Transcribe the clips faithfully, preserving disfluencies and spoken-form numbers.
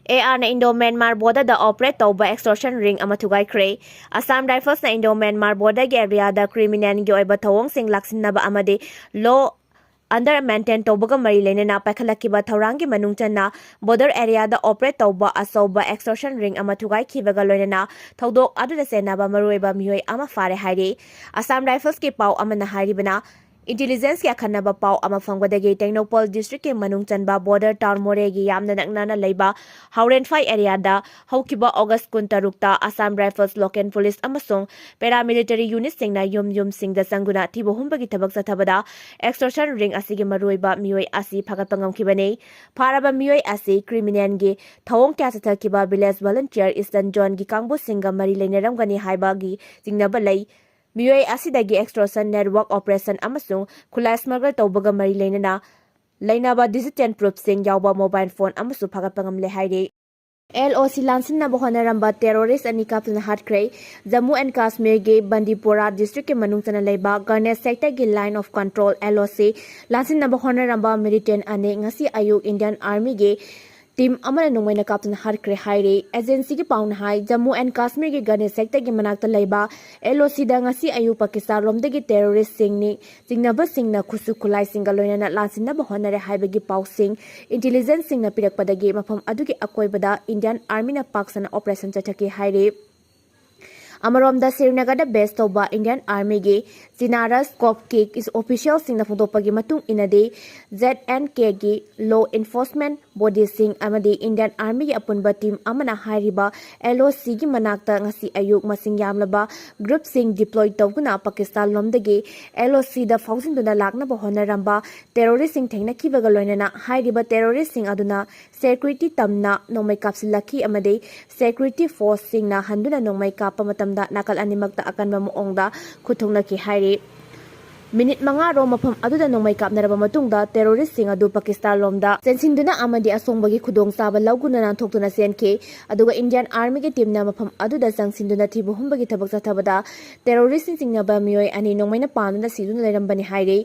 ꯑꯦ ꯑꯥꯔꯅ Indo Myanmar ꯕꯣꯔꯗꯔꯗ operate ꯇꯧꯕ ꯑꯦꯛꯁꯇꯣꯔꯁꯟ ring ꯑꯃ ꯊꯨꯒꯥꯏꯈ꯭ꯔꯦ꯫ Assam ꯔꯥꯏꯐꯜꯁꯅ Indo Myanmar ꯕꯣꯔꯗꯔꯒꯤ ꯑꯦꯔꯤꯌꯥꯗ ꯀ꯭ꯔꯤꯃꯤꯅꯦꯜꯒꯤ ꯑꯣꯏꯕ ꯊꯧꯑꯣꯡꯁꯤꯡ ꯂꯥꯛꯁꯤꯟꯅꯕ ꯑꯃꯗꯤ ꯂꯣ ꯑꯟꯗꯔ ꯃꯦꯟꯇꯦꯟ ꯇꯧꯕꯒ ꯃꯔꯤ ꯂꯩꯅꯅ ꯄꯥꯏꯈꯠꯂꯛꯈꯤꯕ ꯊꯧꯔꯥꯡꯒꯤ ꯃꯅꯨꯡ ꯆꯟꯅ ꯕꯣꯔꯗꯔ ꯑꯦꯔꯤꯌꯥꯗ ꯑꯣꯄꯔꯦꯠ ꯇꯧꯕ ꯑꯆꯧꯕ ꯑꯦꯛꯁꯇꯣꯔꯁꯟ ꯔꯤꯡ ꯑꯃ ꯊꯨꯒꯥꯏꯈꯤꯕꯒ ꯂꯣꯏꯅꯅ ꯊꯧꯗꯣꯛ ꯑꯗꯨꯗ ꯆꯦꯟꯅꯕ ꯃꯔꯨꯑꯣꯏꯕ ꯃꯤꯑꯣꯏ ꯑꯃ ꯐꯥꯔꯦ ꯍꯥꯏꯔꯤ꯫ ꯑꯁꯥꯝ ꯔꯥꯏꯐꯜꯁꯀꯤ ꯄꯥꯎ ꯑꯃꯅ ꯍꯥꯏꯔꯤꯕꯅ, ꯏꯟꯇꯤꯂꯤꯖꯦꯟꯁꯀꯤ ꯑꯈꯟꯅꯕ ꯄꯥꯎ ꯑꯃ ꯐꯪꯕꯗꯒꯤ ꯇꯦꯡꯅꯧꯄꯜ ꯗꯤꯁꯇ꯭ꯔꯤꯛꯀꯤ ꯃꯅꯨꯡ ꯆꯟꯕ ꯕꯣꯔꯗꯔ ꯇꯥꯎꯟ ꯃꯣꯔꯦꯒꯤ ꯌꯥꯝꯅ ꯅꯛꯅꯅ ꯂꯩꯕ ꯍꯥꯎꯔꯦꯟꯐꯥꯏ ꯑꯦꯔꯤꯌꯥꯗ ꯍꯧꯈꯤꯕ ꯑꯣꯒꯁ ꯀꯨꯟꯇꯔꯨꯛꯇ ꯑꯁꯥꯝ ꯔꯥꯏꯐꯜꯁ, ꯂꯣꯀꯦꯜ ꯄꯨꯂꯤꯁ ꯑꯃꯁꯨꯡ ꯄꯦꯔꯥꯃꯤꯂꯤꯇꯔꯤ ꯌꯨꯅꯤꯠꯁꯤꯡꯅ ꯌꯨꯝ ꯌꯨꯝꯁꯤꯡꯗ ꯆꯪꯗꯨꯅ ꯊꯤꯕ ꯍꯨꯝꯕꯒꯤ ꯊꯕꯛ ꯆꯠꯊꯕꯗ ꯑꯦꯛꯁꯇꯣꯔꯁꯟ ꯔꯤꯡ ꯑꯁꯤꯒꯤ ꯃꯔꯨꯑꯣꯏꯕ ꯃꯤꯑꯣꯏ ꯑꯁꯤ ꯐꯥꯒꯠꯄ ꯉꯝꯈꯤꯕꯅꯤ꯫ ꯐꯥꯔꯕ ꯃꯤꯑꯣꯏ ꯑꯁꯤ ꯀ꯭ꯔꯤꯃꯤꯅꯦꯜꯒꯤ ꯊꯧꯑꯣꯡ ꯀꯌꯥ ꯆꯠꯊꯈꯤꯕ ꯚꯤꯂꯦꯖ ꯚꯣꯂꯨꯟꯇꯤꯌꯔ ꯏꯁꯇꯔꯟ ꯖꯣꯟꯒꯤ ꯀꯥꯡꯕꯨꯁꯤꯡꯒ ꯃꯔꯤ ꯂꯩꯅꯔꯝꯒꯅꯤ ꯍꯥꯏꯕꯒꯤ ꯆꯤꯡꯅꯕ ꯂꯩ꯫ ꯃꯤꯑꯣꯏ ꯑꯁꯤꯗꯒꯤ ꯑꯦꯛꯁꯇꯣꯔꯁꯟ ꯅꯦꯠꯋꯥꯔꯛ ꯑꯣꯄꯔꯦꯁꯟ ꯑꯃꯁꯨꯡ ꯈꯨꯠꯂꯥꯏ ꯁ꯭ꯃꯒꯜ ꯇꯧꯕꯒ ꯃꯔꯤ ꯂꯩꯅꯅ ꯂꯩꯅꯕ ꯗꯤꯖꯤꯇꯦꯜ ꯄ꯭ꯔꯨꯐꯁꯤꯡ ꯌꯥꯎꯕ ꯃꯣꯕꯥꯏꯜ ꯐꯣꯟ ꯑꯃꯁꯨ ꯐꯥꯒꯠꯄ ꯉꯝꯂꯦ ꯍꯥꯏꯔꯤ꯫ ꯑꯦꯜ ꯑꯣ ꯁꯤ ꯂꯥꯟꯁꯤꯟꯅꯕ ꯍꯣꯠꯅꯔꯝꯕ ꯇꯦꯔꯣꯔꯤꯁ ꯑꯅꯤ ꯀꯥꯞꯇꯨꯅ ꯍꯥꯠꯈ꯭ꯔꯦ꯫ ꯖꯝꯃꯨ ꯑꯦꯟ ꯀꯥꯁꯃꯤꯔꯒꯤ ꯕꯟꯗꯤꯄꯣꯔꯥ ꯗꯤꯁꯇ꯭ꯔꯤꯛꯀꯤ ꯃꯅꯨꯡ ꯆꯟꯅ ꯂꯩꯕ ꯒꯔꯅꯦꯁ ꯁꯦꯛꯇꯔꯒꯤ ꯂꯥꯏꯟ ꯑꯣꯐ ꯀꯟꯇ꯭ꯔꯣꯜ, ꯑꯦꯜ ꯑꯣ ꯁꯤ, ꯂꯥꯟꯁꯤꯟꯅꯕ ꯍꯣꯠꯅꯔꯝꯕ ꯃꯤꯂꯤꯇꯦꯟ ꯑꯅꯤ ꯉꯁꯤ ꯑꯌꯨꯛ ꯏꯟꯗꯤꯌꯟ ꯑꯥꯔꯃꯤꯒꯤ ꯇꯤꯝ ꯑꯃꯅ ꯅꯣꯡꯃꯩꯅ ꯀꯥꯞꯇꯨꯅ ꯍꯥꯠꯈ꯭ꯔꯦ ꯍꯥꯏꯔꯤ꯫ ꯑꯦꯖꯦꯟꯁꯤꯒꯤ ꯄꯥꯎꯅ ꯍꯥꯏ, ꯖꯝꯃꯨ ꯑꯦꯟ ꯀꯥꯁꯃꯤꯔꯒꯤ ꯒꯔꯅꯦꯁ ꯁꯦꯛꯇꯔꯒꯤ ꯃꯅꯥꯛꯇ ꯂꯩꯕ ꯑꯦꯜ ꯑꯣ ꯁꯤꯗ ꯉꯁꯤ ꯑꯌꯨꯛ ꯄꯥꯀꯤꯁꯇꯥꯟ ꯂꯣꯝꯗꯒꯤ ꯇꯦꯔꯣꯔꯤꯁꯁꯤꯡꯅꯤ ꯆꯤꯡꯅꯕꯁꯤꯡꯅ ꯈꯨꯠꯁꯨ ꯈꯨꯠꯂꯥꯏꯁꯤꯡꯒ ꯂꯣꯏꯅꯅ ꯂꯥꯟꯁꯤꯟꯅꯕ ꯍꯣꯠꯅꯔꯦ ꯍꯥꯏꯕꯒꯤ ꯄꯥꯎꯁꯤꯡ ꯏꯟꯇꯤꯂꯤꯖꯦꯟꯁꯁꯤꯡꯅ ꯄꯤꯔꯛꯄꯗꯒꯤ ꯃꯐꯝ ꯑꯗꯨꯒꯤ ꯑꯀꯣꯏꯕꯗ ꯏꯟꯗꯤꯌꯟ ꯑꯥꯔꯃꯤꯅ ꯄꯥꯛ ꯁꯟꯅ ꯑꯣꯄꯔꯦꯁꯟ ꯆꯠꯊꯈꯤ ꯍꯥꯏꯔꯤ꯫ ꯑꯃꯔꯣꯝꯗ ꯁ꯭ꯔꯤꯅꯒꯔꯗ ꯕꯦꯁ ꯇꯧꯕ ꯏꯟꯗꯤꯌꯟ ꯑꯥꯔꯃꯤꯒꯤ ꯆꯤꯅꯥꯔꯁ ꯀꯣꯞꯀꯤ ꯑꯣꯐꯤꯁꯤꯌꯦꯜꯁꯤꯡꯅ ꯐꯣꯡꯗꯣꯛꯄꯒꯤ ꯃꯇꯨꯡ ꯏꯟꯅꯗꯤ, ꯖꯦꯠ ꯑꯦꯟ ꯀꯦꯒꯤ ꯂꯣ ꯏꯟꯐꯣꯔꯁꯃꯦꯟ ꯕꯣꯗꯤꯁꯤꯡ ꯑꯃꯗꯤ ꯏꯟꯗꯤꯌꯟ ꯑꯥꯔꯃꯤꯒꯤ ꯑꯄꯨꯟꯕ ꯇꯤꯝ ꯑꯃꯅ ꯍꯥꯏꯔꯤꯕ ꯑꯦꯜ ꯑꯣ ꯁꯤꯒꯤ ꯃꯅꯥꯛꯇ ꯉꯁꯤ ꯑꯌꯨꯛ ꯃꯁꯤꯡ ꯌꯥꯝꯂꯕ ꯒ꯭ꯔꯨꯞꯁꯤꯡ ꯗꯤꯄ꯭ꯂꯣꯏ ꯇꯧꯗꯨꯅ ꯄꯥꯀꯤꯁꯇꯥꯟ ꯂꯣꯝꯗꯒꯤ ꯑꯦꯜ ꯑꯣ ꯁꯤꯗ ꯐꯥꯎꯖꯤꯟꯗꯨꯅ ꯂꯥꯛꯅꯕ ꯍꯣꯠꯅꯔꯝꯕ ꯇꯦꯔꯣꯔꯤꯁꯁꯤꯡ ꯊꯦꯡꯅꯈꯤꯕꯒ ꯂꯣꯏꯅꯅ ꯍꯥꯏꯔꯤꯕ ꯇꯦꯔꯣꯔꯤꯁꯁꯤꯡ ꯑꯗꯨꯅ ꯁꯦꯀ꯭ꯌꯨꯔꯤꯇꯤ ꯇꯝꯅ ꯅꯣꯡꯃꯩ ꯀꯥꯞꯁꯤꯜꯂꯛꯈꯤ ꯑꯃꯗꯤ ꯁꯦꯀ꯭ꯌꯨꯔꯤꯇꯤ ꯐꯣꯔꯁꯁꯤꯡꯅ ꯍꯟꯗꯨꯅ ꯅꯣꯡꯃꯩ ꯀꯥꯞꯄ ꯃꯇꯝꯗ ꯅꯥꯀꯜ ꯑꯅꯤꯃꯛꯇ ꯑꯀꯟꯕ ꯃꯑꯣꯡꯗ ꯈꯨꯠ ꯊꯣꯛꯅꯈꯤ ꯍꯥꯏꯔꯤ꯫ ꯃꯤꯅꯤꯠ ꯃꯉꯥ ꯔꯣꯝ ꯃꯐꯝ ꯑꯗꯨꯗ ꯅꯣꯡꯃꯩ ꯀꯥꯞꯅꯔꯕ ꯃꯇꯨꯡꯗ terrorist ꯁꯤꯡ ꯑꯗꯨ ꯄꯥꯀꯤꯁꯇꯥꯟ ꯂꯣꯝꯗ ꯆꯦꯟꯁꯤꯟꯗꯨꯅ ꯑꯃꯗꯤ ꯑꯁꯣꯡꯕꯒꯤ ꯈꯨꯗꯣꯡꯆꯥꯕ ꯂꯧꯗꯨꯅ ꯅꯥꯟꯊꯣꯛꯇꯨꯅ ꯆꯦꯟꯈꯤ꯫ ꯑꯗꯨꯒ Indian Army ꯒꯤ team ꯅ ꯃꯐꯝ ꯑꯗꯨꯗ ꯆꯪꯁꯤꯟꯗꯨꯅ ꯊꯤꯕ ꯍꯨꯝꯕꯒꯤ ꯊꯕꯛ ꯆꯠꯊꯕꯗ terrorist ꯁꯤꯡ ꯆꯤꯡꯅꯕ ꯃꯤꯑꯣꯏ ꯑꯅꯤ ꯅꯣꯡꯃꯩꯅ ꯄꯥꯟꯗꯨꯅ ꯁꯤꯗꯨꯅ ꯂꯩꯔꯝꯕꯅꯤ ꯍꯥꯏꯔꯤ꯫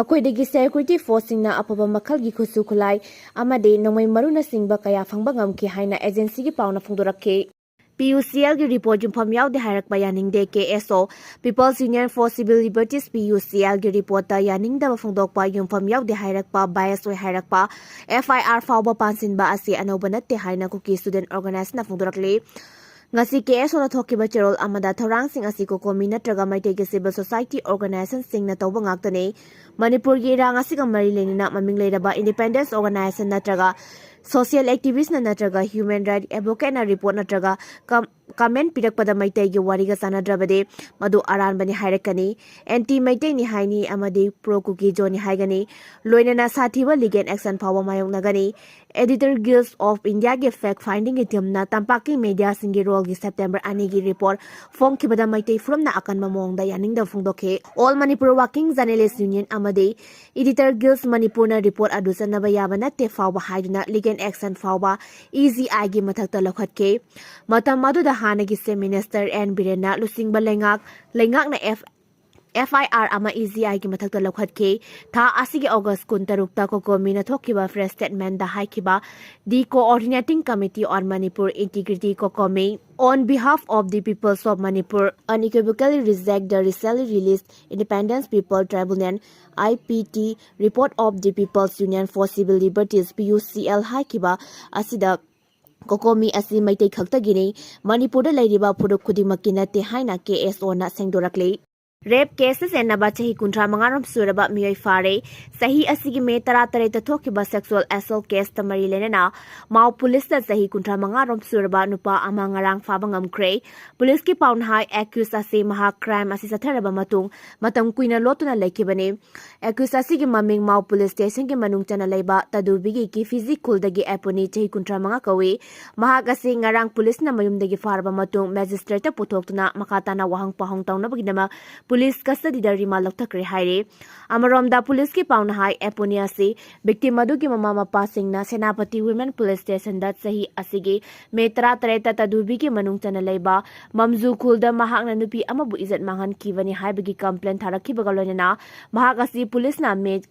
ꯃꯈꯣꯏꯗꯒꯤ security force ꯁꯤꯡꯅ ꯑꯐꯕ ꯃꯈꯜꯒꯤ ꯈꯨꯠꯁꯨ ꯈꯨꯠꯂꯥꯏ ꯑꯃꯗꯤ ꯅꯣꯡꯃꯩ ꯃꯔꯨꯅꯆꯤꯡꯕ ꯀꯌꯥ ꯐꯪꯕ ꯉꯝꯈꯤ ꯍꯥꯏꯅ agency ꯒꯤ ꯄꯥꯎꯅ ꯐꯣꯡꯗꯣꯔꯛꯈꯤ꯫ P U C L ꯒꯤ report ꯌꯨꯝꯐꯝ ꯌꯥꯎꯗꯦ ꯍꯥꯏꯔꯛꯄ ꯌꯥꯅꯤꯡꯗꯦ, K S O꯫ People's Union for Civil Liberties, P U C L ꯒꯤ report ꯇ ꯌꯥꯅꯤꯡꯗꯕ ꯐꯣꯡꯗꯣꯛꯄ, ꯌꯨꯝꯐꯝ ꯌꯥꯎꯗꯦ ꯍꯥꯏꯔꯛꯄ, bias ꯑꯣꯏ ꯍꯥꯏꯔꯛꯄ, F I R ꯐꯥꯎꯕ ꯄꯥꯟꯁꯤꯟꯕ ꯑꯁꯤ ꯑꯅꯧꯕ ꯅꯠꯇꯦ ꯍꯥꯏꯅ Kuki Student Organization ꯅ ꯐꯣꯡꯗꯣꯔꯛꯂꯤ꯫ ꯉꯁꯤ K S O ꯅ ꯊꯣꯛꯈꯤꯕ ꯆꯦꯔꯣꯜ ꯑꯃꯗ ꯊꯧꯔꯥꯡꯁꯤꯡ ꯑꯁꯤ COCOMI ꯅꯠꯇ꯭ꯔꯒ ꯃꯩꯇꯩꯒꯤ civil society organization ꯁꯤꯡꯅ ꯇꯧꯕ ꯉꯥꯛꯇꯅꯤ꯫ ꯃꯅꯤꯄꯨꯔꯒꯤ ꯏꯔꯥꯡ ꯑꯁꯤꯒ ꯃꯔꯤ ꯂꯩꯅꯅ ꯃꯃꯤꯡ ꯂꯩꯔꯕ independence organization ꯅꯠꯇ꯭ꯔꯒ social activist ꯅ ꯅꯠꯇ꯭ꯔꯒ human right advocate ꯅ report ꯅꯠꯇ꯭ꯔꯒ com-, comment ꯄꯤꯔꯛꯄꯗ ꯃꯩꯇꯩꯒꯤ ꯋꯥꯔꯤꯒ ꯆꯥꯟꯅꯗ꯭ꯔꯕꯗꯤ ꯃꯗꯨ ꯑꯔꯥꯟꯕꯅꯤ ꯍꯥꯏꯔꯛꯀꯅꯤ꯫ Anti ꯃꯩꯇꯩꯅꯤ ꯍꯥꯏꯅꯤ ꯑꯃꯗꯤ pro Kuki Zo ꯅꯤ ꯍꯥꯏꯒꯅꯤ꯫ ꯂꯣꯏꯅꯅ ꯁꯥꯊꯤꯕ legal action ꯐꯥꯎꯕ ꯃꯥꯌꯣꯛꯅꯒꯅꯤ꯫ Editor Guild of India ꯒꯤ fact finding ꯒꯤ team ꯅ ꯇꯝꯄꯥꯛꯀꯤ media ꯁꯤꯡꯒꯤ role ꯒꯤ September ꯑꯅꯤꯒꯤ report ꯐꯣꯡꯈꯤꯕꯗ ꯃꯩꯇꯩ ꯐꯨꯔꯨꯞꯅ ꯑꯀꯟꯕ ꯃꯑꯣꯡꯗ ꯌꯥꯅꯤꯡꯗꯕ ꯐꯣꯡꯗꯣꯛꯈꯤ꯫ All Manipur Working Journalist Union ꯑꯃꯗꯤ Editor Guild Manipur ꯅ report ꯑꯗꯨ ꯆꯠꯅꯕ ꯌꯥꯕ ꯅꯠꯇꯦ ꯐꯥꯎꯕ ꯍꯥꯏꯗꯨꯅ legal action ꯐꯥꯎꯕ E G I ꯒꯤ ꯃꯊꯛꯇ ꯂꯧꯈꯠꯈꯤ꯫ ꯃꯇꯝ ꯑꯗꯨꯗ ꯍꯥꯟꯅꯒꯤ Chief Minister N ꯕꯤꯔꯦꯟꯅ ꯂꯨꯆꯤꯡꯕ ꯂꯩꯉꯥꯛ, ꯂꯩꯉꯥꯛꯅ F-, F I R ꯑꯃ E G I ꯒꯤ ꯃꯊꯛꯇ ꯂꯧꯈꯠꯈꯤ꯫ ꯊꯥ ꯑꯁꯤꯒꯤ August ꯀꯨꯟꯇꯔꯨꯛꯇ COCOMI ꯅ ꯊꯣꯛꯈꯤꯕ press statement ꯗ ꯍꯥꯏꯈꯤꯕ, The Coordinating Committee on Manipur Integrity, COCOMI, on behalf of the peoples of Manipur, unequivocally reject the recently released Independent People Tribunal, I P T, report of the People's Union for Civil Liberties, P U C L, ꯍꯥꯏꯈꯤꯕ ꯑꯁꯤꯗ COCOMI ꯑꯁꯤ ꯃꯩꯇꯩ ꯈꯛꯇꯒꯤꯅꯤ, ꯃꯅꯤꯄꯨꯔꯗ ꯂꯩꯔꯤꯕ ꯐꯨꯔꯨꯞ ꯈꯨꯗꯤꯡꯃꯛꯀꯤ ꯅꯠꯇꯦ ꯍꯥꯏꯅ K S O ꯅ ꯁꯦꯡꯗꯣꯔꯛꯂꯤ꯫ Rape case ꯆꯦꯟꯅꯕ ꯆꯍꯤ ꯀꯨꯟꯊ꯭ꯔꯥ ꯃꯉꯥ ꯔꯣꯝ ꯁꯨꯔꯕ ꯃꯤꯑꯣꯏ ꯐꯥꯔꯦ꯫ ꯆꯍꯤ ꯑꯁꯤꯒꯤ May ꯇꯔꯥꯇꯔꯦꯠꯇ ꯊꯣꯛꯈꯤꯕ sexual assault case ꯇ ꯃꯔꯤ ꯂꯩꯅꯅ ꯃꯥꯎ police ꯇ ꯆꯍꯤ ꯀꯨꯟꯊ꯭ꯔꯥ ꯃꯉꯥ ꯔꯣꯝ ꯁꯨꯔꯕ ꯅꯨꯄꯥ ꯑꯃ ꯉꯔꯥꯡ ꯐꯥꯕ ꯉꯝꯈ꯭ꯔꯦ꯫ Police ꯀꯤ ꯄꯥꯎꯅ ꯍꯥꯏ, accused ꯑꯁꯤ ꯃꯍꯥꯛ crime ꯑꯁꯤ ꯆꯠꯊꯔꯕ ꯃꯇꯨꯡ ꯃꯇꯝ ꯀꯨꯏꯅ ꯂꯣꯠꯇꯨꯅ ꯂꯩꯈꯤꯕꯅꯤ꯫ Accused ꯑꯁꯤꯒꯤ ꯃꯃꯤꯡ ꯃꯥꯎ police station ꯒꯤ ꯃꯅꯨꯡ ꯆꯟꯅ ꯂꯩꯕ ꯇꯗꯨꯕꯤꯒꯤ ꯀꯤꯐꯤꯖꯤ ꯈꯨꯜꯗꯒꯤ ꯑꯦꯄꯨꯅꯤ, ꯆꯍꯤ ꯀꯨꯟꯊ꯭ꯔꯥ ꯃꯉꯥ ꯀꯧꯏ꯫ ꯃꯍꯥꯛ ꯑꯁꯤ ꯉꯔꯥꯡ police ꯅ ꯃꯌꯨꯝꯗꯒꯤ ꯐꯥꯔꯕ ꯃꯇꯨꯡ magistrate ꯇ ꯄꯨꯊꯣꯛꯇꯨꯅ ꯃꯈꯥ ꯇꯥꯅ ꯋꯥꯍꯪ ꯄꯥꯎꯍꯪ ꯇꯧꯅꯕꯒꯤꯗꯃꯛ ꯄꯨꯂꯤꯁ ꯀꯁꯇꯗꯤꯗ ꯔꯤꯃꯥꯟ ꯂꯧꯊꯈ꯭ꯔꯦ ꯍꯥꯏꯔꯤ꯫ ꯑꯃꯔꯣꯝꯗ ꯄꯨꯂꯤꯁꯀꯤ ꯄꯥꯎꯅ ꯍꯥꯏ, ꯑꯦꯄꯣꯅꯤ ꯑꯁꯤ ꯚꯤꯛꯇꯤꯝ ꯑꯗꯨꯒꯤ ꯃꯃꯥ ꯃꯄꯥꯁꯤꯡꯅ ꯁꯦꯅꯥꯄꯇꯤ ꯋꯤꯃꯦꯟ ꯄꯨꯂꯤꯁ ꯁ꯭ꯇꯦꯁꯟꯗ ꯆꯍꯤ ꯑꯁꯤꯒꯤ ꯃꯦ ꯇꯔꯥꯇꯔꯦꯠꯇ ꯇꯗꯨꯕꯤꯒꯤ ꯃꯅꯨꯡ ꯆꯟꯅ ꯂꯩꯕ ꯃꯝꯖꯨ ꯈꯨꯜꯗ ꯃꯍꯥꯛꯅ ꯅꯨꯄꯤ ꯑꯃꯕꯨ ꯏꯖꯠ ꯃꯥꯡꯍꯟꯈꯤꯕꯅꯤ ꯍꯥꯏꯕꯒꯤ ꯀꯝꯄ꯭ꯂꯦꯟ ꯊꯥꯔꯛꯈꯤꯕꯒ ꯂꯣꯏꯅꯅ ꯃꯍꯥꯛ ꯑꯁꯤ ꯄꯨꯂꯤꯁꯅ ꯃꯦ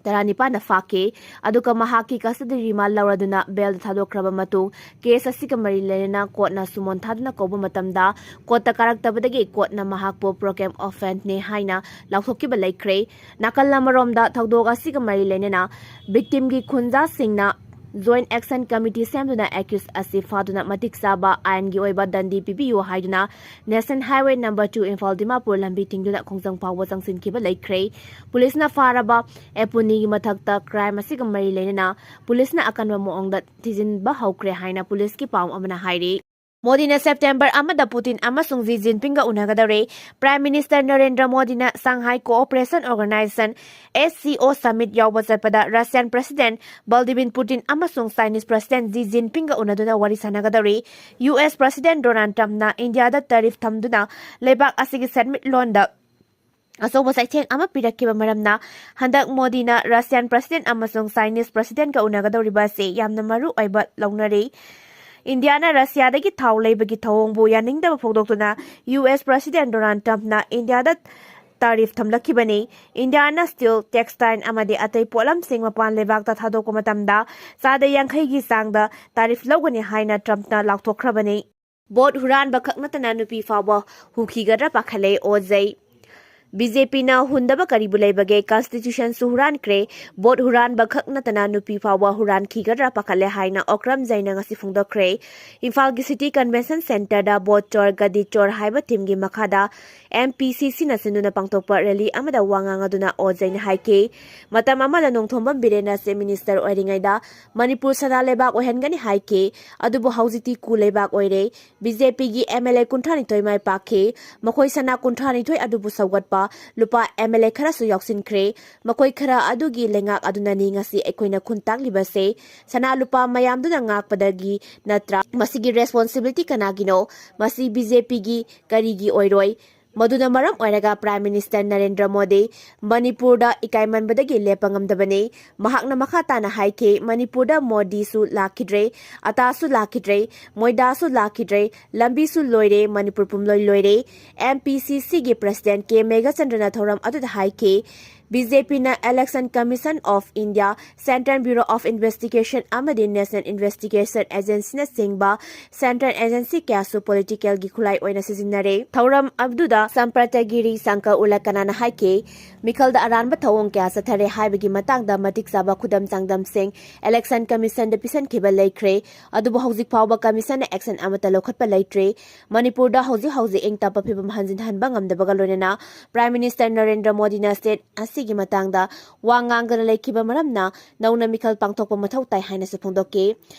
ꯇꯔꯥꯅꯤꯄꯥꯟꯗ ꯐꯥꯈꯤ꯫ ꯑꯗꯨꯒ ꯃꯍꯥꯛꯀꯤ ꯀꯁꯇꯗꯤ ꯔꯤꯃꯥꯟ ꯂꯧꯔꯗꯨꯅ ꯕꯦꯜꯗ ꯊꯥꯗꯣꯛꯈ꯭ꯔꯕ ꯃꯇꯨꯡ, ꯀꯦꯁ ꯑꯁꯤꯒ ꯃꯔꯤ ꯂꯩꯅꯅ ꯀꯣꯔꯠꯅ ꯁꯨꯃꯣꯟ ꯊꯥꯗꯨꯅ ꯀꯧꯕ ꯃꯇꯝꯗ ꯀꯣꯔꯠꯇ ꯀꯥꯔꯛꯇꯕꯗꯒꯤ ꯀꯣꯔꯠꯅ ꯃꯍꯥꯛꯄꯨ ꯄ꯭ꯔꯣꯒ꯭ꯔꯥꯝ ꯑꯣꯐꯦꯟꯁꯅꯤ ꯍꯥꯏꯅ ꯂꯥꯎꯊꯣꯛꯈꯤꯕ ꯂꯩꯈ꯭ꯔꯦ꯫ ꯅꯥꯀꯜ ꯑꯃꯔꯣꯝꯗ ꯊꯧꯗꯣꯛ ꯑꯁꯤꯒ ꯃꯔꯤ ꯂꯩꯅꯅ ꯚꯤꯛꯇꯤꯝꯒꯤ ꯈꯨꯟꯖꯥꯁꯤꯡꯅ ꯖꯣꯏꯟꯠ ꯑꯦꯛꯁꯟ ꯀꯃꯤꯇꯤ ꯁꯦꯝꯗꯨꯅ ꯑꯦꯀ꯭ꯌꯨꯁ ꯑꯁꯤ ꯐꯥꯗꯨꯅ ꯃꯇꯤꯛ ꯆꯥꯕ ꯑꯥꯏꯟꯒꯤ ꯑꯣꯏꯕ ꯗꯟꯗꯤ ꯄꯤꯕꯤꯌꯨ ꯍꯥꯏꯗꯨꯅ national highway number two Imphal Dimapur ꯂꯝꯕꯤ ꯊꯤꯡꯗꯨꯅ ꯈꯣꯡꯖꯪ ꯐꯥꯎꯕ ꯆꯪꯁꯤꯟꯈꯤꯕ ꯂꯩꯈ꯭ꯔꯦ꯫ ꯄꯨꯂꯤꯁꯅ ꯐꯥꯔꯕ ꯑꯦꯄꯨꯅꯤꯒꯤ ꯃꯊꯛꯇ ꯀ꯭ꯔꯥꯏꯝ ꯑꯁꯤꯒ ꯃꯔꯤ ꯂꯩꯅꯅ ꯄꯨꯂꯤꯁꯅ ꯑꯀꯟꯕ ꯃꯑꯣꯡꯗ ꯊꯤꯖꯤꯟꯕ ꯍꯧꯈ꯭ꯔꯦ ꯍꯥꯏꯅ ꯄꯨꯂꯤꯁꯀꯤ ꯄꯥꯎ ꯑꯃꯅ ꯍꯥꯏꯔꯤ꯫ ꯃꯣꯗꯤꯅ ꯁꯦꯞꯇꯦꯝꯕꯔ ꯑꯃꯗ ꯄꯨꯇꯤꯟ ꯑꯃꯁꯨꯡ ꯖꯤ ꯖꯤꯟꯄꯤꯡꯒ ꯎꯅꯒꯗꯧꯔꯦ꯫ ꯄ꯭ꯔꯥꯏꯝ ꯃꯤꯅꯤꯁꯇꯔ ꯅꯔꯦꯟꯗ꯭ꯔ ꯃꯣꯗꯤꯅ Shanghai cooperation organisation, S C ꯑꯣ, ꯁꯃꯤꯠ ꯌꯥꯎꯕ ꯆꯠꯄꯗ ꯔꯁꯤꯌꯥꯟ ꯄ꯭ꯔꯁꯤꯗꯦꯟꯠ ꯚ꯭ꯂꯥꯗꯤꯃꯤꯔ ꯄꯨꯇꯤꯟ ꯑꯃꯁꯨꯡ ꯆꯥꯏꯅꯤꯁ ꯄ꯭ꯔꯁꯤꯗꯦꯟꯠ ꯖꯤ ꯖꯤꯟꯄꯤꯡꯒ ꯎꯅꯗꯨꯅ ꯋꯥꯔꯤ ꯁꯥꯟꯅꯒꯗꯧꯔꯤ꯫ ꯌꯨ ꯑꯦꯁ ꯄ꯭ꯔꯁꯤꯗꯦꯟꯠ ꯗꯣꯅꯥꯜꯗ ꯇ꯭ꯔꯝꯞꯅ ꯏꯟꯗꯤꯌꯥꯗ ꯇꯥꯔꯤꯐ ꯊꯝꯗꯨꯅ ꯂꯩꯕꯥꯛ ꯑꯁꯤꯒꯤ ꯁꯦꯟꯃꯤꯠꯂꯣꯟꯗ ꯑꯆꯧꯕ ꯆꯩꯊꯦꯡ ꯑꯃ ꯄꯤꯔꯛꯈꯤꯕ ꯃꯔꯝꯅ ꯍꯟꯗꯛ ꯃꯣꯗꯤꯅ ꯔꯁꯤꯌꯥꯟ ꯄ꯭ꯔꯁꯤꯗꯦꯟꯠ ꯑꯃꯁꯨꯡ ꯆꯥꯏꯅꯤꯁ ꯄ꯭ꯔꯁꯤꯗꯦꯟꯠꯀ ꯎꯅꯒꯗꯧꯔꯤꯕ ꯑꯁꯤ ꯌꯥꯝꯅ ꯃꯔꯨ ꯑꯣꯏꯕ ꯂꯧꯅꯔꯤ꯫ ꯏꯟꯗꯤꯌꯥꯅ ꯔꯁꯤꯌꯥꯗꯒꯤ ꯊꯥꯎ ꯂꯩꯕꯒꯤ ꯊꯧꯑꯣꯡꯕꯨ ꯌꯥꯅꯤꯡꯗꯕ ꯐꯣꯡꯗꯣꯛꯇꯨꯅ ꯌꯨ ꯑꯦꯁ ꯄ꯭ꯔꯁꯤꯗꯦꯟꯠ ꯗꯣꯅꯥꯜꯗ ꯇ꯭ꯔꯝꯞꯅ ꯏꯟꯗꯤꯌꯥꯗ ꯇꯥꯔꯤꯐ ꯊꯝꯂꯛꯈꯤꯕꯅꯤ꯫ ꯏꯟꯗꯤꯌꯥꯅ ꯁ꯭ꯇꯤꯜ, ꯇꯦꯛꯁꯇꯥꯏꯜ ꯑꯃꯗꯤ ꯑꯇꯩ ꯄꯣꯠꯂꯝꯁꯤꯡ ꯃꯄꯥꯟ ꯂꯩꯕꯥꯛꯇ ꯊꯥꯗꯣꯛꯄ ꯃꯇꯝꯗ ꯆꯥꯗ ꯌꯥꯡꯈꯩꯒꯤ ꯆꯥꯡꯗ ꯇꯥꯔꯤꯐ ꯂꯧꯒꯅꯤ ꯍꯥꯏꯅ ꯇ꯭ꯔꯝꯞꯅ ꯂꯥꯎꯊꯣꯛꯈ꯭ꯔꯕꯅꯤ꯫ ꯚꯣꯠ ꯍꯨꯔꯥꯟꯕ ꯈꯛ ꯅꯠꯇꯅ ꯅꯨꯄꯤ ꯐꯥꯎꯕ ꯍꯨꯈꯤꯒꯗ꯭ꯔꯥ ꯄꯥꯈꯠꯂꯦ ꯑꯣ ꯖꯦ꯫ ꯕꯤ ꯖꯦ ꯄꯤꯅ ꯍꯨꯟꯗꯕ ꯀꯔꯤꯕꯨ ꯂꯩꯕꯒꯦ? ꯀꯟꯁꯇꯤꯇ꯭ꯌꯨꯁꯟꯁꯨ ꯍꯨꯔꯥꯟꯈ꯭ꯔꯦ꯫ ꯚꯣꯠ ꯍꯨꯔꯥꯟꯕ ꯈꯛ ꯅꯠꯇꯅ ꯅꯨꯄꯤ ꯐꯥꯎꯕ ꯍꯨꯔꯥꯟꯈꯤꯒꯗ꯭ꯔꯥ ꯄꯥꯈꯠꯂꯦ ꯍꯥꯏꯅ ꯑꯣꯀ꯭ꯔꯝ ꯖꯩꯅ ꯉꯁꯤ ꯐꯣꯡꯗꯣꯛꯈ꯭ꯔꯦ꯫ ꯏꯝꯐꯥꯜꯒꯤ ꯁꯤꯇꯤ ꯀꯟꯚꯦꯟꯁꯟ ꯁꯦꯟꯇꯔꯗ ꯚꯣꯠ ꯆꯣꯔ ꯒꯗꯤ ꯆꯣꯔ ꯍꯥꯏꯕ ꯊꯤꯝꯒꯤ ꯃꯈꯥꯗ ꯑꯦꯝ ꯄꯤ ꯁꯤ ꯁꯤꯅ ꯁꯤꯟꯗꯨꯅ ꯄꯥꯡꯊꯣꯛꯄ ꯔꯦꯂꯤ ꯑꯃꯗ ꯋꯥ ꯉꯥꯡꯗꯨꯅ ꯑꯣ ꯖꯩꯅ ꯍꯥꯏꯈꯤ꯫ ꯃꯇꯝ ꯑꯃꯗ ꯅꯣꯡꯊꯣꯝꯕꯝ ꯕꯤꯔꯦꯟꯅ ꯆꯤꯐ ꯃꯤꯅꯤꯁꯇꯔ ꯑꯣꯏꯔꯤꯉꯩꯗ ꯃꯅꯤꯄꯨꯔ ꯁꯅꯥ ꯂꯩꯕꯥꯛ ꯑꯣꯏꯍꯟꯒꯅꯤ ꯍꯥꯏꯈꯤ꯫ ꯑꯗꯨꯕꯨ ꯍꯧꯖꯤꯛꯇꯤ ꯀꯨ ꯂꯩꯕꯥꯛ ꯑꯣꯏꯔꯦ꯫ ꯕꯤ ꯖꯦ ꯄꯤꯒꯤ ꯑꯦꯝ ꯑꯦꯜ ꯑꯦ ꯀꯨꯟꯊ꯭ꯔꯥꯅꯤꯊꯣꯏ ꯃꯥꯏ ꯄꯥꯛꯈꯤ꯫ ꯃꯈꯣꯏ ꯁꯅꯥ ꯀꯨꯟꯊ꯭ꯔꯥꯅꯤꯊꯣꯏ ꯑꯗꯨꯕꯨ ꯁꯧꯒꯠꯄ ꯂꯨꯄꯥ ꯑꯦꯝ ꯑꯦꯜ ꯑꯦ ꯈꯔꯁꯨ ꯌꯥꯎꯁꯤꯟꯈ꯭ꯔꯦ꯫ ꯃꯈꯣꯏ ꯈꯔ ꯑꯗꯨꯒꯤ ꯂꯩꯉꯥꯛ ꯑꯗꯨꯅꯅꯤ ꯉꯁꯤ ꯑꯩꯈꯣꯏꯅ ꯈꯨꯟ ꯇꯥꯛꯂꯤꯕꯁꯦ꯫ ꯁꯅꯥ ꯂꯨꯄꯥ ꯃꯌꯥꯝꯗꯨꯅ ꯉꯥꯛꯄꯗꯒꯤ ꯅꯠꯇ꯭ꯔꯥ? ꯃꯁꯤꯒꯤ ꯔꯦꯁꯄꯣꯟꯁꯤꯕꯤꯂꯤꯇꯤ ꯀꯅꯥꯒꯤꯅꯣ? ꯃꯁꯤ ꯕꯤ ꯖꯦ ꯄꯤꯒꯤ ꯀꯔꯤꯒꯤ ꯑꯣꯏꯔꯣꯏ? ꯃꯗꯨꯅ ꯃꯔꯝ ꯑꯣꯏꯔꯒ Prime Minister ꯅꯔꯦꯟꯗ꯭ꯔ ꯃꯣꯗꯤ ꯃꯅꯤꯄꯨꯔꯗ ꯏꯀꯥꯏꯃꯟꯕꯗꯒꯤ ꯂꯦꯞꯄ ꯉꯝꯗꯕꯅꯤ꯫ ꯃꯍꯥꯛꯅ ꯃꯈꯥ ꯇꯥꯅ ꯍꯥꯏꯈꯤ, ꯃꯅꯤꯄꯨꯔꯗ ꯃꯣꯗꯤꯁꯨ ꯂꯥꯛꯈꯤꯗ꯭ꯔꯦ, ꯑꯇꯥꯁꯨ ꯂꯥꯛꯈꯤꯗ꯭ꯔꯦ, ꯃꯣꯏꯗꯥꯁꯨ ꯂꯥꯛꯈꯤꯗ꯭ꯔꯦ, ꯂꯝꯕꯤꯁꯨ ꯂꯣꯏꯔꯦ, ꯃꯅꯤꯄꯨꯔ ꯄꯨꯝꯂꯣꯏ ꯂꯣꯏꯔꯦ꯫ MPCCꯒꯤ President ꯀꯦ ꯃꯦꯘꯆꯟꯗ꯭ꯔꯅ ꯊꯧꯔꯝ ꯑꯗꯨꯗ ꯍꯥꯏꯈꯤ, BJPꯅ Election Commission of India, Central Bureau of Investigation ꯑꯃꯗꯤ National Investigation Agencyꯅꯆꯤꯡꯕ Central Agency ꯀꯌꯥꯁꯨ politicalꯒꯤ ꯈꯨꯠꯂꯥꯏ ꯑꯣꯏꯅ ꯁꯤꯖꯤꯟꯅꯔꯦ꯫ ꯊꯧꯔꯝ ꯑꯗꯨꯗ ꯁꯝꯄ꯭ꯔꯇꯒꯤꯔꯤ ꯁꯪꯀꯔ ꯎꯂꯀꯅꯥꯅ ꯍꯥꯏꯈꯤ, ꯃꯤꯈꯜꯗ ꯑꯔꯥꯟꯕ ꯊꯧꯑꯣꯡ ꯀꯌꯥ ꯆꯠꯊꯔꯦ ꯍꯥꯏꯕꯒꯤ ꯃꯇꯥꯡꯗ ꯃꯇꯤꯛ ꯆꯥꯕ ꯈꯨꯗꯝ ꯆꯥꯡꯗꯝꯁꯤꯡ Election Commissionꯗ ꯄꯤꯁꯟꯈꯤꯕ ꯂꯩꯈ꯭ꯔꯦ, ꯑꯗꯨꯕꯨ ꯍꯧꯖꯤꯛ ꯐꯥꯎꯕ Commissionꯅ action ꯑꯃꯠꯇ ꯂꯧꯈꯠꯄ ꯂꯩꯇ꯭ꯔꯤ꯫ ꯃꯅꯤꯄꯨꯔꯗ ꯍꯧꯖꯤꯛ ꯍꯧꯖꯤꯛ ꯏꯪ ꯇꯞꯄ ꯐꯤꯕꯝ ꯍꯟꯖꯤꯟꯍꯟꯕ ꯉꯝꯗꯕꯒ ꯂꯣꯏꯅꯅ Prime Minister ꯅꯔꯦꯟꯗ꯭ꯔ ꯃꯣꯗꯤꯅ state ꯑꯁꯤꯒꯤ ꯃꯇꯥꯡꯗ ꯋꯥ ꯉꯥꯡꯗꯅ ꯂꯩꯈꯤꯕ ꯃꯔꯝꯅ ꯅꯧꯅ ꯃꯤꯈꯜ ꯄꯥꯡꯊꯣꯛꯄ ꯃꯊꯧ ꯇꯥꯏ ꯍꯥꯏꯅꯁꯨ ꯐꯣꯡꯗꯣꯛꯈꯤ꯫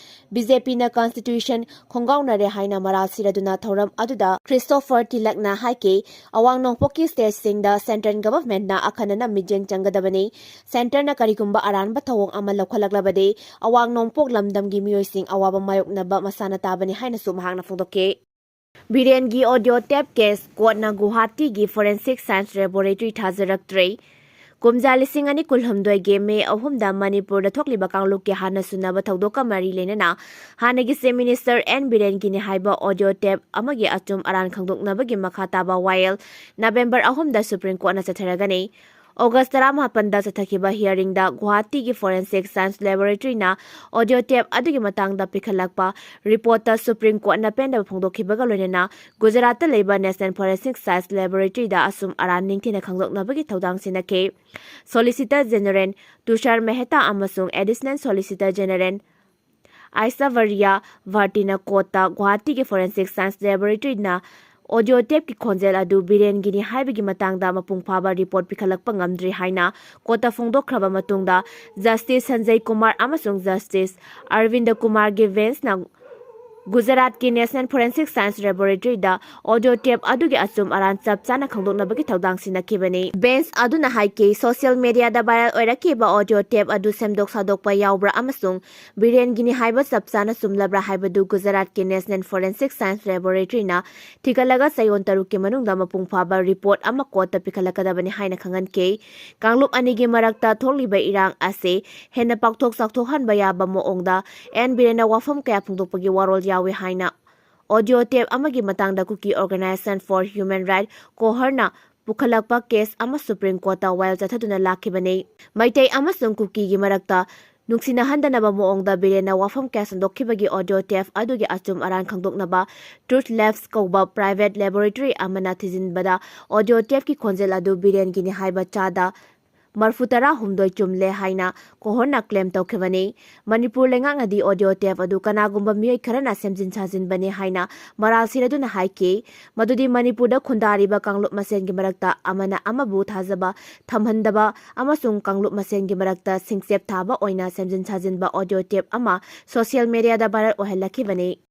BJPꯅ Constitution ꯈꯣꯡꯒꯥꯎꯅꯔꯦ ꯍꯥꯏꯅ ꯃꯔꯥꯜ ꯁꯤꯔꯗꯨꯅ ꯊꯧꯔꯝ ꯑꯗꯨꯗ Christopher Tilakꯅ ꯍꯥꯏꯈꯤ, ꯑꯋꯥꯡ ꯅꯣꯡꯄꯣꯛꯀꯤ stateꯁꯤꯡꯗ Central Governmentꯅ ꯑꯈꯟꯅꯅ ꯃꯤꯠꯌꯦꯡ ꯆꯪꯒꯗꯕꯅꯤ꯫ Centreꯅ ꯀꯔꯤꯒꯨꯝꯕ ꯑꯔꯥꯟꯕ ꯊꯧꯑꯣꯡ ꯑꯃ ꯂꯧꯈꯠꯂꯛꯂꯕꯗꯤ ꯑꯋꯥꯡ ꯅꯣꯡꯄꯣꯛ ꯂꯝꯗꯝꯒꯤ ꯃꯤꯑꯣꯏꯁꯤꯡ ꯑꯋꯥꯕ ꯃꯥꯌꯣꯛꯅꯕ ꯃꯁꯥꯅ ꯇꯥꯕꯅꯤ ꯍꯥꯏꯅꯁꯨ ꯃꯍꯥꯛꯅ ꯐꯣꯡꯗꯣꯛꯈꯤ꯫ ꯕꯤꯔꯦꯟꯒꯤ audio tape case courtꯅ ꯒꯨꯋꯥꯍꯥꯇꯤꯒꯤ Forensic Science Laboratory ꯊꯥꯖꯔꯛꯇ꯭ꯔꯦ꯫ ꯀꯨꯝꯖꯥ ꯂꯤꯁꯤꯡ ꯑꯅꯤ ꯀꯨꯟꯍꯨꯝꯗꯣꯏꯒꯤ May ꯑꯍꯨꯝꯗ ꯃꯅꯤꯄꯨꯔꯗ ꯊꯣꯛꯂꯤꯕ ꯀꯥꯡꯂꯨꯞꯀꯤ ꯍꯥꯟꯅ ꯁꯨꯅꯕ ꯊꯧꯗꯣꯛꯀ ꯃꯔꯤ ꯂꯩꯅꯅ ꯍꯥꯟꯅꯒꯤ Chief Minister ꯑꯦꯟ ꯕꯤꯔꯦꯟꯒꯤꯅꯤ ꯍꯥꯏꯕ audio tape ꯑꯃꯒꯤ ꯑꯆꯨꯝ ꯑꯔꯥꯟ ꯈꯪꯗꯣꯛꯅꯕꯒꯤ ꯃꯈꯥ ꯇꯥꯕ ꯋꯥꯌꯦꯜ November ꯑꯍꯨꯝꯗ Supreme Courtꯅ ꯆꯠꯊꯔꯒꯅꯤ꯫ August ꯇꯔꯥꯃꯥꯄꯟꯗ ꯆꯠꯊꯈꯤꯕ hearingꯗ ꯒꯨꯋꯥꯍꯥꯇꯤꯒꯤ Forensic Science Laboratoryꯅ audio tape ꯑꯗꯨꯒꯤ ꯃꯇꯥꯡꯗ ꯄꯤꯈꯠꯂꯛꯄ reportꯇ Supreme Courtꯅ ꯄꯦꯟꯗꯕ ꯐꯣꯡꯗꯣꯛꯈꯤꯕꯒ ꯂꯣꯏꯅꯅ ꯒꯨꯖꯔꯥꯠꯇ ꯂꯩꯕ National Forensic Science Laboratoryꯗ ꯑꯆꯨꯝ ꯑꯔꯥꯟ ꯅꯤꯡꯊꯤꯅ ꯈꯪꯗꯣꯛꯅꯕꯒꯤ ꯊꯧꯗꯥꯡ ꯁꯤꯟꯅꯈꯤ꯫ Solicitor General ꯇꯨꯁꯥꯔ ꯃꯦꯍꯇꯥ ꯑꯃꯁꯨꯡ Additional Solicitor General ꯑꯥꯏꯁꯚꯔꯤꯌꯥ ꯚꯥꯔꯇꯤꯅ courtꯇ ꯒꯨꯋꯥꯍꯥꯇꯤꯒꯤ Forensic Science Laboratoryꯅ audio tapeꯀꯤ ꯈꯣꯟꯖꯦꯜ ꯑꯗꯨ ꯕꯤꯔꯦꯟꯒꯤꯅꯤ ꯍꯥꯏꯕꯒꯤ ꯃꯇꯥꯡꯗ ꯃꯄꯨꯡ ꯐꯥꯕ report ꯄꯤꯈꯠꯂꯛꯄ ꯉꯝꯗ꯭ꯔꯤ ꯍꯥꯏꯅ courtꯇ ꯐꯣꯡꯗꯣꯛꯈ꯭ꯔꯕ ꯃꯇꯨꯡꯗ, Justice ꯁꯟꯖꯌ ꯀꯨꯃꯥꯔ ꯑꯃꯁꯨꯡ Justice ꯑꯔꯕꯤꯟꯗ ꯀꯨꯃꯥꯔꯒꯤ benchꯅ ꯒꯨꯖꯔꯥꯠꯀꯤ National Forensic Science Laboratory ꯗ audio tape ꯑꯗꯨꯒꯤ ꯑꯆꯨꯝ ꯑꯔꯥꯟ ꯆꯞ ꯆꯥꯅ ꯈꯪꯗꯣꯛꯅꯕꯒꯤ ꯊꯧꯗꯥꯡ ꯁꯤꯟꯅꯈꯤꯕꯅꯤ꯫ Bench ꯑꯗꯨꯅ ꯍꯥꯏꯈꯤ, social media ꯗ viral ꯑꯣꯏꯔꯛꯈꯤꯕ audio tape ꯑꯗꯨ ꯁꯦꯝꯗꯣꯛ ꯁꯥꯗꯣꯛꯄ ꯌꯥꯎꯕ꯭ꯔꯥ ꯑꯃꯁꯨꯡ ꯕꯤꯔꯦꯟꯒꯤꯅꯤ ꯍꯥꯏꯕ ꯆꯞ ꯆꯥꯅ ꯆꯨꯝꯂꯕ꯭ꯔꯥ ꯍꯥꯏꯕꯗꯨ ꯒꯨꯖꯔꯥꯠꯀꯤ National Forensic Science Laboratory ꯅ ꯊꯤꯒꯠꯂꯒ ꯆꯌꯣꯜ ꯇꯔꯨꯛꯀꯤ ꯃꯅꯨꯡꯗ ꯃꯄꯨꯡ ꯐꯥꯕ report ꯑꯃ court ꯇ ꯄꯤꯈꯠꯂꯛꯀꯗꯕꯅꯤ ꯍꯥꯏꯅ ꯈꯪꯍꯟꯈꯤ꯫ ꯀꯥꯡꯂꯨꯞ ꯑꯅꯤꯒꯤ ꯃꯔꯛꯇ ꯊꯣꯛꯂꯤꯕ ꯏꯔꯥꯡ ꯑꯁꯤ ꯍꯦꯟꯅ ꯄꯥꯛꯊꯣꯛ ꯆꯥꯎꯊꯣꯛꯍꯟꯕ ꯌꯥꯕ ꯃꯑꯣꯡꯗ ꯑꯦꯟ ꯕꯤꯔꯦꯟꯅ ꯋꯥꯐꯝ ꯀꯌꯥ ꯐꯣꯡꯗꯣꯛꯄꯒꯤ ꯋꯥꯔꯣꯜ ꯌꯥꯎꯏ ꯍꯥꯏꯅ audio tape ꯑꯃꯒꯤ ꯃꯇꯥꯡꯗ Kuki Organisation for Human Rights, ꯀꯣꯍꯔꯅ ꯄꯨꯈꯠꯂꯛꯄ case ꯑꯃ Supreme Court ꯇ ꯋꯥꯌꯦꯜ ꯆꯠꯊꯗꯨꯅ ꯂꯥꯛꯈꯤꯕꯅꯤ꯫ ꯃꯩꯇꯩ ꯑꯃꯁꯨꯡ ꯀꯨꯀꯤꯒꯤ ꯃꯔꯛꯇ ꯅꯨꯡꯁꯤꯅꯍꯟꯗꯅꯕ ꯃꯑꯣꯡꯗ ꯕꯤꯔꯦꯟꯅ ꯋꯥꯐꯝ ꯀꯌꯥ ꯁꯟꯗꯣꯛꯈꯤꯕꯒꯤ audio tape ꯑꯗꯨꯒꯤ ꯑꯆꯨꯝ ꯑꯔꯥꯟ ꯈꯪꯗꯣꯛꯅꯕ Truth Labs ꯀꯧꯕ private laboratory ꯑꯃꯅ ꯊꯤꯖꯤꯟꯕꯗ audio tape ꯀꯤ ꯈꯣꯟꯖꯦꯜ ꯑꯗꯨ ꯕꯤꯔꯦꯟꯒꯤꯅꯤ ꯍꯥꯏꯕ ꯆꯥꯗ ꯃꯔꯐꯨ ꯇꯔꯥ ꯍꯨꯝꯗꯣꯏ ꯆꯨꯝꯂꯦ ꯍꯥꯏꯅ ꯀꯣꯍꯔꯅ claim ꯇꯧꯈꯤꯕꯅꯤ꯫ ꯃꯅꯤꯄꯨꯔ ꯂꯩꯉꯥꯛꯅꯗꯤ audio tape ꯑꯗꯨ ꯀꯅꯥꯒꯨꯝꯕ ꯃꯤꯑꯣꯏ ꯈꯔꯅ ꯁꯦꯝꯖꯤꯟ ꯁꯥꯖꯤꯟꯕꯅꯤ ꯍꯥꯏꯅ ꯃꯔꯥꯜ ꯁꯤꯔꯗꯨꯅ ꯍꯥꯏꯈꯤ, ꯃꯗꯨꯗꯤ ꯃꯅꯤꯄꯨꯔꯗ ꯈꯨꯟꯗꯥꯔꯤꯕ ꯀꯥꯡꯂꯨꯞ ꯃꯁꯦꯟꯒꯤ ꯃꯔꯛꯇ ꯑꯃꯅ ꯑꯃꯕꯨ ꯊꯥꯖꯕ ꯊꯝꯍꯟꯗꯕ ꯑꯃꯁꯨꯡ ꯀꯥꯡꯂꯨꯞ ꯃꯁꯦꯟꯒꯤ ꯃꯔꯛꯇ ꯁꯤꯡꯆꯦꯞ ꯊꯥꯕ ꯑꯣꯏꯅ ꯁꯦꯝꯖꯤꯟ ꯁꯥꯖꯤꯟꯕ audio tape ꯑꯃ social media ꯗ viral ꯑꯣꯏꯍꯜꯂꯛꯈꯤꯕꯅꯤ꯫